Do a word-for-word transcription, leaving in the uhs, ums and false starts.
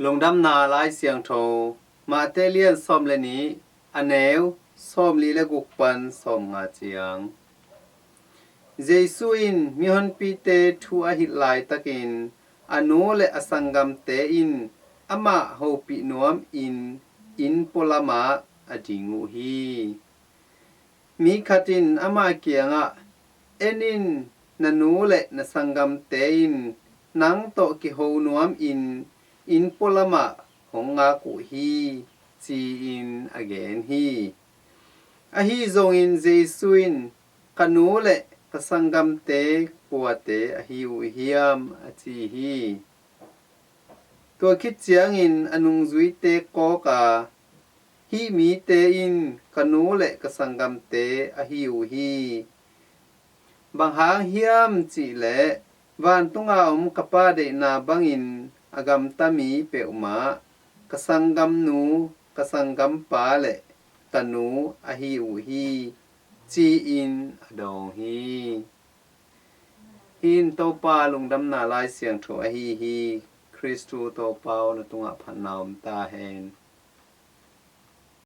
Lungdamna Lai Siangtho, Mate lian sawm le nih, a neu sawmli le guk pan sawmnga ciang. Jesu in mihonpite thu a hilh laitakin a nu le a sanggamte in amah hopih nuamin inn pualamah a ding uh hi. Mi khat in ama kiangah, "En in, na nu le na sanggamte in nang tawh kiho nuamin inn pualamah hong ngak uh hi," ci-in a gen hi. Ahi zongin Jesu in, "Ka nu le ka sanggamte kuate ahi uh hiam?" a ci hi. Tua khit ciangin a nungzuite kawk a, "Hih mite in ka nu le ka sanggamte ahi uh hi. Bang hang hiam cih leh vantunga om ka Pa deihna bangin a gamta mi peuhmah ka sanggamnu, ka sanggampa le ka nu ahi uh hi," ci-in a dawng hi. Hih in Topa Lungdamna Lai Siangtho ahi hi. Khristu Topa aw, na tungah phatna om ta hen.